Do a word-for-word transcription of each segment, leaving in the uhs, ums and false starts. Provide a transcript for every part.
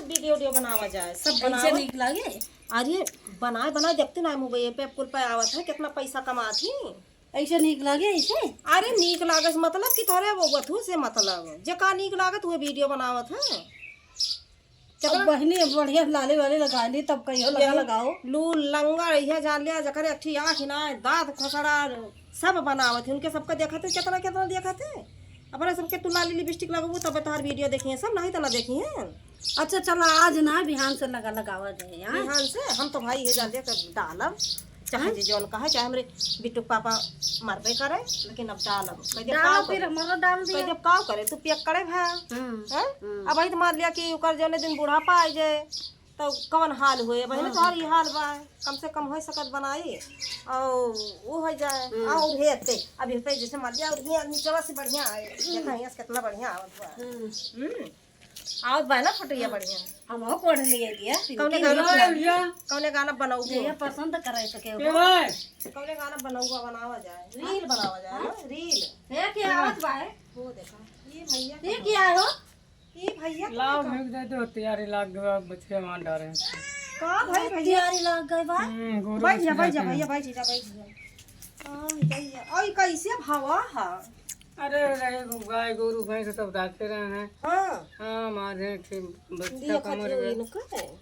वीडियो, वीडियो बनावा जाए, सब ऐसे बनावा। नीक लागे? अरे, बनाए, बनाए, देखते ना मोबाइल पे, कुल पे आवत है, कितना पैसा कमात ही। ऐसे नीक लागे, ऐसे? अरे, नीक लागे से मतलब कि तोहरे वो बथू से मतलब, जेका नीक लागत, वो वीडियो बनावत है। अब चकना बहिनी, अब बढ़िया लाली वाली लगा ली, तब कहियो लगा यही लगाओ। लू लंगड़, यह जान लिया, जकरे अठी आँख ना, दाँत खसड़ा, सब बनावत है। उनके सबके देखत है, कितना, कितना देखत है। अपना सबके तू लाली लिपस्टिक लगबू, तब तोहर वीडियो देखिए सब, नहीं तो ना देखिए। अच्छा, चला, आज ना, बिहान से लगा, लगावा जाए, हाँ? बिहान से हम तो भाई ये जान लिया, तब डालब। चाहे हाँ? जे जौन कहे, चाहे हमरे बिट्टू के पापा मरबे करे, लेकिन अब डालब। कह दे, डालो "काव फिर करे?" हमारो डाल कह दिया। दे, "काव करे? तू पियक्कड़े भा।" हम्म, हैं? हम्म। अब वही तो मान लिया कि ओकर जौने दिन बुढ़ापा आ जाए, तो कौन हाल होए? अब हमें हाँ। तोहार ई हाल बा, कम से कम हो सकत बनाई, और वो हो जाए, हम्म। और हेते, अब हेते जैसे मान लिया, और ये नीचवा से बढ़िया आए, हम्म। देखा हियाँ से कितना बढ़िया आवत बा। हम्म। हम्म। आवत बा ना फोटोया हाँ। बढ़िया। हमहू कोढ़ लिए दिया। कौने गाना बनाऊ? कौने गाना बनाऊ? ये पसंद करे तो के के हो? भाई? कौने गाना बनाऊ, बनावा जाए? रील बनावा जाए ना, रील। हे के आवत बा है? वो देखा, ये भैया ये का क्या है हो? ये भैया का लाओ, का? भेज दे दो, तैयारी लाग गया, बच्चे मार डाले हैं। का भाई भैया? तैयारी लाग गई बा? हम्म, गोरू बैठ जा, बच्चे बैठ जा, जाते हैं। भैया, बैठ जा, बैठ जा। आ, भैया, और कैसे भावा हा? अरे, रहे गो-, गाय, गोरू, भैंस सब राखे रहे हैं। हाँ। हाँ, मारे हैं, ठीक, बच्चा देखत कमर हो गया। इनका है।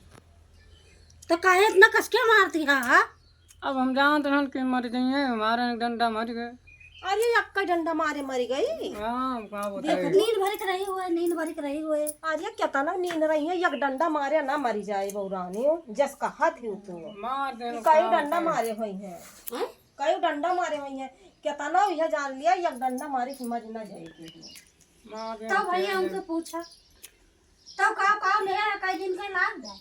तो काहे इतना कसके मारती हा, हा? अब हम जानत रहन कि मर गई हैं, मारे डंडा मर गए। अरे, अक्का डंडा मारे मर गई? हाँ, का बताई? देखो, नींद भर के रही हुए, नींद भर के रही हुए। अरे, केतना नींद रही है, एक डंडा मारे ना मरी जाए बौरानी, जस कहा थी तू। मार दे कि कई डंडा मारे हुई हैं। हैं? कई डंडा मारे हुई हैं। केतना यह जान लिया, एक डंडा मारे कि मर ना जाए के। मार दे तो भैया उनसे पूछा, तब का, का ले आया, कई दिन के लाग जाए?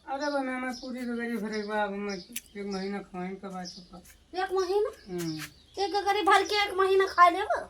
अरे बा, मैं, मैं पूरी गगरी भरे के बा, अब मैं एक महीना खवाइन का बात होता। एक महीना? हम्म। एक गगरी भर के एक महीना खा लेबो?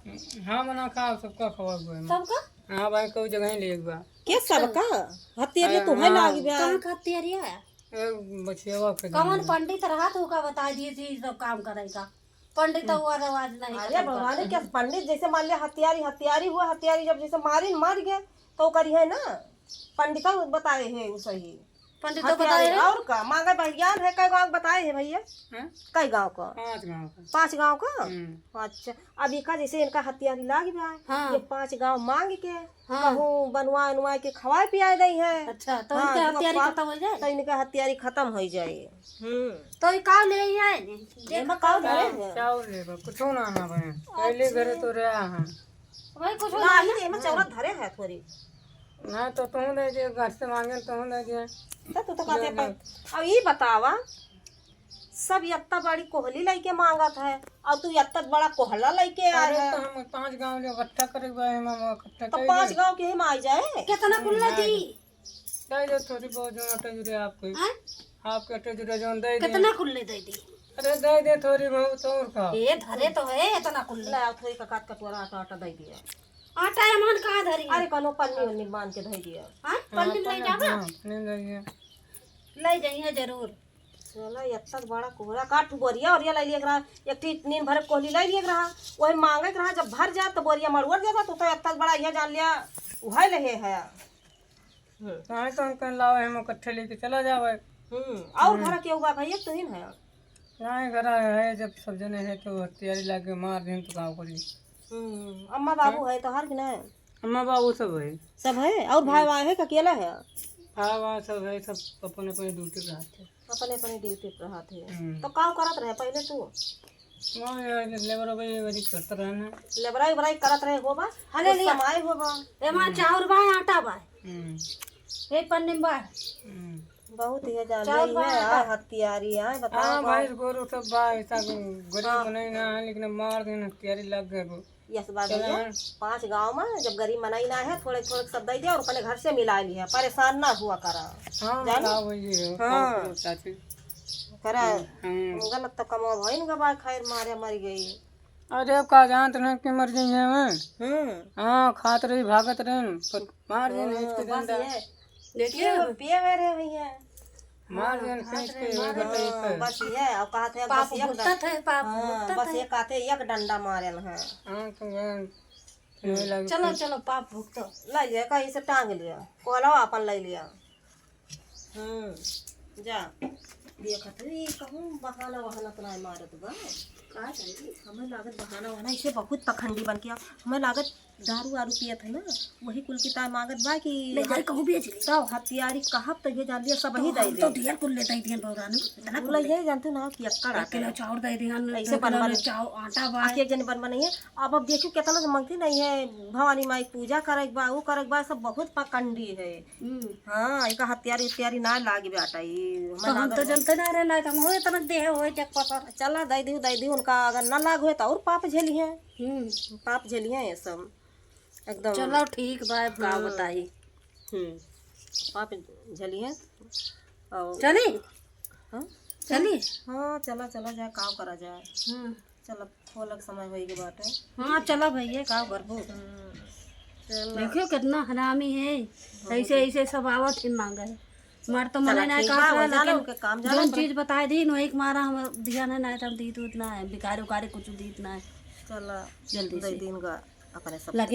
हाँ, मना खा, सबका खवा हुआ है। सबका? हाँ भाई, कोई जगह ही ले एक बा। के सबका? हत्यारिया अरे तू है हाँ। लागी बा। कहाँ का हत्यारिया है? ए, बचियावा के कौन जमीन। पंडित रहा तो ओका बता दिए थी सब काम करेगा। पंडित हम्म। हुआ रवाज नहीं अरे खत्म भगवान करते। के पंडित जैसे मान लिया हत्यारी, हत्यारी हुआ, हत्यारी जब जैसे मारी, मर गए, तो करी है ना, पंडित बताए है वो सही। पंडित तो हत्यारी बताए है। और का, मांगे बहियान है, कई गाँव बताए है भैया? हैं? कई गाँव का? पाँच गाँव का। पाँच गाँव का? हम्म। अच्छा, अब इका जैसे इनका हत्यारी लाग बा, हाँ। ये पाँच गाँव मांग के हाँ। कहूँ बनवा उनवा के खवाए पियाए दई है। अच्छा, तो हाँ, इनके तो हत्यारी खवा-, खत्म हो जाए? तो इनके हत्यारी खत्म हो जाए। हम्म। तो ई का ले आई है? देख एमा का का धरे हाँ, है? चाउर लेबा, कुछो ना ना बने। पहले अच्छा। घरे तो रहा है। भाई, कुछो ना ना ही, ना। एमा चाउर धरे है थोड़ी। ना तो तू दे दे, घर से मांगे तो तू दे दे। तो तू तो कहते दे दे। पर, अब ई बतावा, सब यत्ता बड़ी कोहली लइके मांगत है, और तू यत्ता बड़ा कोहला लइके आए अरे, है। तो हम पाँच गांव जो इकट्ठा करे हुए हैं, हम इकट्ठा तो कर पाँच दे। गांव के ही में आई जाए। कितना कुल्ला हाँ। दी? दे दे थोड़ी बहुत जो अटे जुरे आपको। हाँ? आपके अटे जुरे जो दे दे। कितना कुल्ले दे दी? अरे, दे दे थोड़ी बहुत और का। ये धरे तो है इतना कुल्ले। ले आओ, थोड़ी का काट कटोरा आटा, आटा दे दिया। आटा एमन कहाँ धरी? अरे, कोनो पन्नी वन्नी बांध के दे दिया। हाँ? हाँ, पन्नी ले पन्नी, जावा? हाँ, पन्नी ले जाइए। ले जाइए जरूर। चला, इतना बड़ा कोहरा, का ठू बोरिया ओरिया लाई लिया रहा, एक ठी नीन भरे कोहली लाई लिया रहा, वही मांगे के रहा, जब भर जात तो बोरिया मड़ुअर जाता, तो, तो इतना बड़ा यह जान लिया, उहे ले है। हम्म। काहे तो हम कहीं लावे, हम इकट्ठे लेके चला जावे। हम्म, और हम्म। घर के हुआ भैया, तो ही ना है। नहीं, घर है, जब सब जने हैं, तो तैयारी लागे मार दिन तो गाँव करी। हम्म, अम्मा बाबू हाँ। है तो हर कि नहीं? अम्मा बाबू सब है। सब है? और भाई हम्म। भाई है कि अकेला है? भाई भाई सब है, सब अपन अपन ड्यूटी पे रहते हैं। अपने अपने ड्यूटी पे रहत है। हम्म। तो का करत रहे पहले तू? वो ये लेबर वही वही करत रहे ना। लेबराई बराई करत रहे होबा? हले कुछ लिया। समय होबा। एमा हम्म। चाउर बा, आटा बा। हम्म। एक पन्नी में बा। हम्म। बहुत ये जान चाउर रही बा, है, आटा। आ हत्यारी, आ बताओ हाँ, का? भाई गोरू सब बा, ऐसा गरीब हाँ। नहीं ना है, लेकिन मार दिन हत्यारी लग गए वो। यस बा चला। भैया, पाँच गाँव में जब गरीब मनई ना है, थोड़े थोड़े सब दे दिया और अपने घर से मिला लिया, परेशान ना हुआ करा। हाँ, जानो? का वही है, हाँ। का बोलो चाची? करा, हम्म। गलत तो कमवा भई न गवा, खैर मारे मर गई। अरे, अब का जानत रहे कि मर गई है मैं? हम्म। हाँ, खात रही, भागत रहे, पर मार गई हाँ, नहीं, इसके बस डंडा। ये, देखिए। पिए हुए, पिए हुए रहे भैया। मार हाँ, देन खींच के, हाँ, बस ये, और कहत है, पाप बस एक भुगतत डं-, है, पाप हाँ, भुगतत बस है। ये कहत है, एक डंडा मारेन है। हाँ, तो वह हम्म। चलो, चलो, पाप भुगतो। ले जाए, कहीं से टांग लिया, कोला अपन ले लिया। हम्म, जा। देखत हई, कहूँ बहाना वहाना तो नाहीं मारत बा। का जानी, हमें लागत बहाना वहाना, इसे बहुत पखंडी बन के, हमें लागत दारू वारू पियत है ना, वही कुल की ताय मांगत बा कि ले जाए, कहूँ बेच ले। तब हथियारी कहब तो ये जान लिया, सब ही तो दे हम दे। तो ढेर कुल लेता ही दिहन बौरानी, इतना कुल कुल ले ले। जाए, जानते ना कि अक्कड़ एक आता किलो है। चाउर दे दिहन, ऐसे दो किलो बनवा ले। चाउ-, आटा बा। आके एक जने बनवा नहीं है। अब, अब देखियो कितना तो मंगती नहीं है, भवानी माई पूजा करे के बा, ऊ करे के बा, सब बहुत पखंडी है। हम्म। हाँ, एका हथियारी, हथियारी ना लागी बेटा, ई हमें तो हम लागल तो बा। जनते ना रहे, ना तो हम होए तनक देहे होए जग पसर। चला, दे दियो, दे दियो, उनका अगर ना लाग होए तो और पाप झेली है। हम्म। पाप झेली है ये सब, एकदम। चलो ठीक बा, अब का हम्म। बताई। हम्म, पाप झेली है। और चली? हाँ? चली? हाँ, चला, चला जाए, का करा जाए। हम्म। चला, खोलक समय होई के बाटे। हाँ, चला भैया, का करबो? हम्म, चला। देखियो, कितना हरामी है। बहुत। ऐसे, ऐसे सब आवत है मांगे। मार तो चला, मने ना ठीक कहत बा, रहा, वही जाना, लेकिन ओके काम जाना जौन पर। चीज बताए दी, वही के मारा हम दिया ना, ना तो हम दीत उत ना है, भिखारी उखारी कुछ दीत ना है। चला, जल्दी दे से। दिन का अपने सब लगे